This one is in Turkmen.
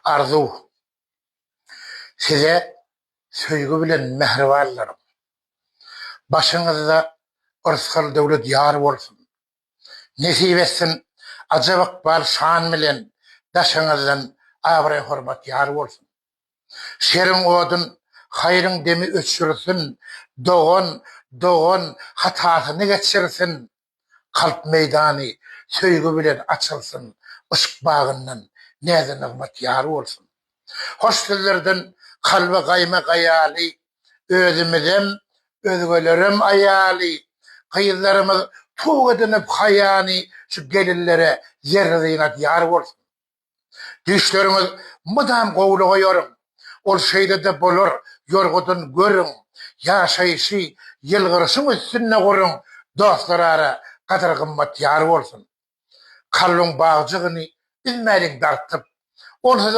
Arzuw. Size söýgi bilen mähribanlarym. Başyňyzda yrsgal-döwlet ýar bolsun. Nesip etsin ajap ykbal şan bilen daşyňyzdan abraý-hormat ýar bolsun. Şeriň odun haýryň demi öçürsin, dogan dogan hatasyny geçirsin. Kalp meýdany söýgi bilen açylsyn, yşk bagyndan näzi-nygmat ýar bolsun. Hoş sözlerden kalby gaýma gaýaly, özümizem, özgelerem aýaly, gyzlarymyz tug edinip haýany şu gelinlere zerri-zynat ýar bolsun. Düýşleriňiz mydam gowulyga ýoruň. Ol şeýle-de bolar, ýorgudyny görüň. Ýaşaýşy ýylgyryşyň üstünde guruň, dostlar ara gadyr-gymmat ýar bolsun. Kalbyň bagjygyny üzmäliň dartyp. Onsuz.